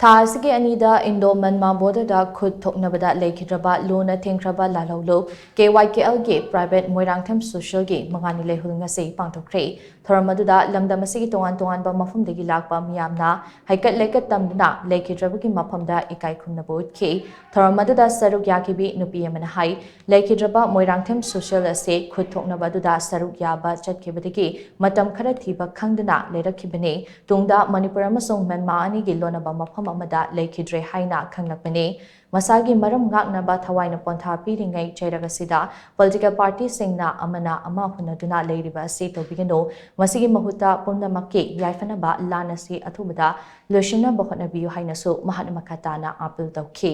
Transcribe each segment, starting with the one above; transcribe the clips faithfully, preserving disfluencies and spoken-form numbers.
ꯊꯥ ꯑꯁꯤꯒꯤ ꯑꯅꯤꯗ ꯏꯟꯗꯣ ꯃꯟꯃꯥ ꯕꯣꯔꯗꯔꯗ ꯈꯨꯠ ꯊꯣꯛꯅꯕꯗ ꯂꯩꯈꯤꯗ꯭ꯔꯕ ꯂꯨꯅ ꯊꯦꯡꯈ꯭ꯔꯕ ꯂꯥꯜꯍꯧꯂꯨꯞ ꯀꯦ ꯋꯥꯏ ꯀꯦ ꯑꯦꯜꯒꯤ ꯄ꯭ꯔꯥꯏꯚꯦꯠ ꯃꯣꯏꯔꯥꯡꯊꯦꯝ ꯁꯣꯁꯦꯜꯒꯤ ꯃꯉꯥꯅꯤ ꯂꯩꯍꯨꯜ ꯉꯁꯤ ꯄꯥꯡꯊꯣꯛꯈ꯭ꯔꯦ꯫ ꯊꯧꯔꯝ ꯑꯗꯨꯗ ꯂꯝꯗꯝ ꯑꯁꯤꯒꯤ ꯇꯣꯉꯥꯟ ꯇꯣꯉꯥꯟꯕ ꯃꯐꯝꯗꯒꯤ ꯂꯥꯛꯄ ꯃꯤꯌꯥꯝꯅ ꯍꯩꯀꯠ ꯂꯩꯀꯠ ꯇꯝꯗꯨꯅ ꯂꯩꯈꯤꯗ꯭ꯔꯕꯒꯤ ꯃꯐꯝꯗ ꯏꯀꯥꯏ ꯈꯨꯝꯅꯕ ꯎꯠꯈꯤ꯫ ꯊꯧꯔꯝ ꯑꯗꯨꯗ ꯁꯔꯨꯛ ꯌꯥꯈꯤꯕꯤ ꯅꯨꯄꯤ ꯑꯃꯅ ꯍꯥꯏ, ꯂꯩꯈꯤꯗ꯭ꯔꯕ ꯃꯣꯏꯔꯥꯡꯊꯦꯝ ꯁꯣꯁꯦꯜ ꯑꯁꯤ ꯈꯨꯠ ꯊꯣꯛꯅꯕ ꯑꯗꯨꯗ ꯁꯔꯨꯛ ꯌꯥꯕ ꯆꯠꯈꯤꯕꯗꯒꯤ ꯃꯇꯝ ꯈꯔ ꯊꯤꯕ ꯈꯪꯗꯅ ꯂꯩꯔꯛꯈꯤꯕꯅꯤ꯫ ꯇꯨꯡꯗ ꯃꯅꯤꯄꯨꯔ ꯑꯃꯁꯨꯡ ꯃ꯭ꯌꯥꯟꯃꯥꯔ ꯑꯅꯤꯒꯤ ꯂꯣꯟꯅꯕ ꯃꯐꯝ ꯑꯃꯗ ꯂꯩꯈꯤꯗ꯭ꯔꯦ ꯍꯥꯏꯅ ꯈꯪꯂꯛꯄꯅꯤ꯫ ꯃꯁꯥꯒꯤ ꯃꯔꯝ ꯉꯥꯛꯅꯕ ꯊꯋꯥꯏꯅ ꯄꯣꯟꯊꯥ ꯄꯤꯔꯤꯉꯩ ꯆꯩꯔꯛ ꯑꯁꯤꯗ ꯄꯣꯂꯤꯇꯤꯀꯦꯜ ꯄꯥꯔꯇꯤꯁꯤꯡꯅ ꯑꯃꯅ ꯑꯃ ꯍꯨꯟꯅꯗꯨꯅ ꯂꯩꯔꯤꯕ ꯑꯁꯤ ꯇꯧꯕꯤꯒꯅꯨ꯫ ꯃꯁꯤꯒꯤ ꯃꯍꯨꯠꯇ ꯄꯨꯝꯅꯃꯛꯀꯤ ꯌꯥꯏꯐꯅꯕ ꯂꯥꯟ ꯑꯁꯤ ꯑꯊꯨꯕꯗ ꯂꯣꯏꯁꯤꯟꯅꯕ ꯍꯣꯠꯅꯕꯤꯌꯨ ꯍꯥꯏꯅꯁꯨ ꯃꯍꯥꯛꯅ ꯃꯈꯥ ꯇꯥꯅ ꯑꯥꯄꯤꯜ ꯇꯧꯈꯤ꯫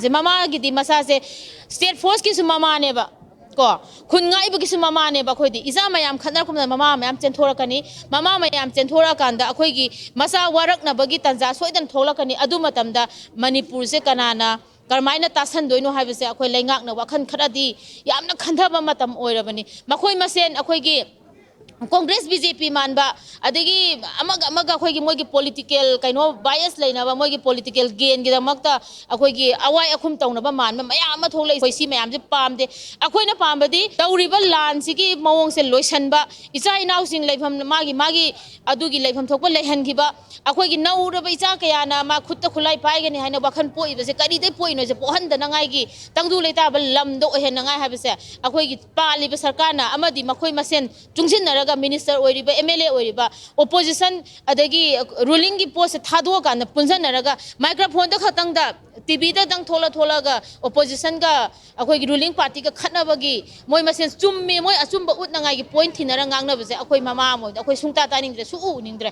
ꯁꯦ ꯃꯃꯥꯒꯤꯗꯤ ꯃꯆꯥꯁꯦ ꯁ꯭ꯇꯦꯠ ꯐꯣꯔꯁꯀꯤꯁꯨ ꯃꯃꯥꯅꯦꯕ, ꯀꯣ, ꯈꯨꯟ ꯉꯥꯛꯏꯕꯒꯤꯁꯨ ꯃꯃꯥꯅꯦꯕ꯫ ꯑꯩꯈꯣꯏꯗꯤ ꯏꯆꯥ ꯃꯌꯥꯝ ꯈꯠꯅꯔꯛꯄꯗ ꯃꯃꯥ ꯃꯌꯥꯝ ꯆꯦꯟꯊꯣꯔꯛꯀꯅꯤ꯫ ꯃꯃꯥ ꯃꯌꯥꯝ ꯆꯦꯟꯊꯣꯔꯛꯑꯀꯥꯟꯗ ꯑꯩꯈꯣꯏꯒꯤ ꯃꯆꯥ ꯋꯥꯔꯛꯅꯕꯒꯤ ꯇꯥꯟꯖꯥ ꯁꯣꯏꯗꯅ ꯊꯣꯛꯂꯛꯀꯅꯤ꯫ ꯑꯗꯨ ꯃꯇꯝꯗ ꯃꯅꯤꯄꯨꯔꯁꯦ ꯀꯅꯥꯅ ꯀꯔꯝꯍꯥꯏꯅ ꯇꯥꯁꯟꯗꯣꯏꯅꯣ ꯍꯥꯏꯕꯁꯦ ꯑꯩꯈꯣꯏ ꯂꯩꯉꯥꯛꯅ ꯋꯥꯈꯜ ꯈꯔꯗꯤ ꯌꯥꯝꯅ ꯈꯟꯊꯕ ꯃꯇꯝ ꯑꯣꯏꯔꯕꯅꯤ꯫ ꯃꯈꯣꯏ ꯃꯁꯦꯟ ꯑꯩꯈꯣꯏꯒꯤ ꯀꯣꯡꯒ꯭ꯔꯦꯁ, ꯕꯤ ꯖꯦ ꯄꯤ ꯃꯥꯟꯕ, ꯑꯗꯒꯤ ꯑꯃꯒ ꯑꯃꯒ ꯑꯩꯈꯣꯏꯒꯤ ꯃꯣꯏꯒꯤ ꯄꯣꯂꯤꯇꯤꯀꯦꯜ ꯀꯩꯅꯣ ꯕꯥꯏꯁ ꯂꯩꯅꯕ, ꯃꯣꯏꯒꯤ ꯄꯣꯂꯤꯇꯤꯀꯦꯜ ꯒꯦꯟꯒꯤꯗꯃꯛꯇ ꯑꯩꯈꯣꯏꯒꯤ ꯑꯋꯥꯏ ꯑꯈꯨꯝ ꯇꯧꯅꯕ ꯃꯥꯟꯕ ꯃꯌꯥꯝ ꯑꯃ ꯊꯣꯛꯂꯛꯏ꯫ ꯑꯩꯈꯣꯏ ꯁꯤ ꯃꯌꯥꯝꯁꯦ ꯄꯥꯝꯗꯦ꯫ ꯑꯩꯈꯣꯏꯅ ꯄꯥꯝꯕꯗꯤ ꯇꯧꯔꯤꯕ ꯂꯥꯟꯁꯤꯒꯤ ꯃꯑꯣꯡꯁꯦ ꯂꯣꯏꯁꯟꯕ, ꯏꯆꯥ ꯏꯅꯥꯎꯁꯤꯡ ꯂꯩꯐꯝ, ꯃꯥꯒꯤ ꯃꯥꯒꯤ ꯑꯗꯨꯒꯤ ꯂꯩꯐꯝ ꯊꯣꯛꯄ ꯂꯩꯍꯟꯈꯤꯕ, ꯑꯩꯈꯣꯏꯒꯤ ꯅꯧꯔꯕ ꯏꯆꯥ ꯀꯌꯥꯅ ꯃꯥ ꯈꯨꯠꯇ ꯈꯨꯠꯂꯥꯏ ꯄꯥꯏꯒꯅꯤ ꯍꯥꯏꯅ ꯋꯥꯈꯜ ꯄꯣꯛꯏꯕꯁꯦ ꯀꯔꯤꯗꯩ ꯄꯣꯛꯏꯅꯣꯁꯦ ꯄꯣꯛꯍꯟꯗꯅꯉꯥꯏꯒꯤ, ꯇꯪꯗꯨ ꯂꯩꯇꯥꯕ ꯂꯝꯗ ꯑꯣꯏꯍꯟꯅꯉꯥꯏ ꯍꯥꯏꯕꯁꯦ ꯑꯩꯈꯣꯏꯒꯤ ꯄꯥꯜꯂꯤꯕ ꯁꯔꯀꯥꯔꯅ ꯑꯃꯗꯤ ꯃꯈꯣꯏ ꯃꯁꯦꯟ ꯆꯨꯡꯁꯤꯟꯅꯔꯒ, ꯃꯤꯅꯤꯁꯇꯔ ꯑꯣꯏꯔꯤꯕ, ꯑꯦꯝ ꯑꯦꯜ ꯑꯦ ꯑꯣꯏꯔꯤꯕ, ꯑꯣꯄꯣꯖꯤꯁꯟ, ꯑꯗꯒꯤ ꯔꯨꯂꯤꯡꯒꯤ ꯄꯣꯠꯁꯦ ꯊꯥꯗꯣꯛꯑꯀꯥꯟꯗ ꯄꯨꯟꯁꯤꯟꯅꯔꯒ ꯃꯥꯏꯀ꯭ꯔꯣꯐꯣꯟꯗ ꯈꯛꯇꯪꯗ, ꯇꯤ ꯚꯤꯗꯗꯪ ꯊꯣꯛꯂ ꯊꯣꯛꯂꯒ ꯑꯣꯄꯣꯖꯤꯁꯟꯒ ꯑꯩꯈꯣꯏꯒꯤ ꯔꯨꯂꯤꯡ ꯄꯥꯔꯇꯤꯒ ꯈꯠꯅꯕꯒꯤ, ꯃꯣꯏ ꯃꯁꯦꯟ ꯆꯨꯝꯃꯤ, ꯃꯣꯏ ꯑꯆꯨꯝꯕ ꯎꯠꯅꯉꯥꯏꯒꯤ ꯄꯣꯏꯟꯠ ꯊꯤꯅꯔ ꯉꯥꯡꯅꯕꯁꯦ ꯑꯩꯈꯣꯏ ꯃꯃꯥ ꯑꯃ ꯑꯣꯏꯅ ꯑꯩꯈꯣꯏ ꯁꯨꯡꯇꯥ ꯇꯥꯅꯤꯡꯗ꯭ꯔꯦ, ꯁꯨꯛꯎ ꯎꯅꯤꯡꯗ꯭ꯔꯦ꯫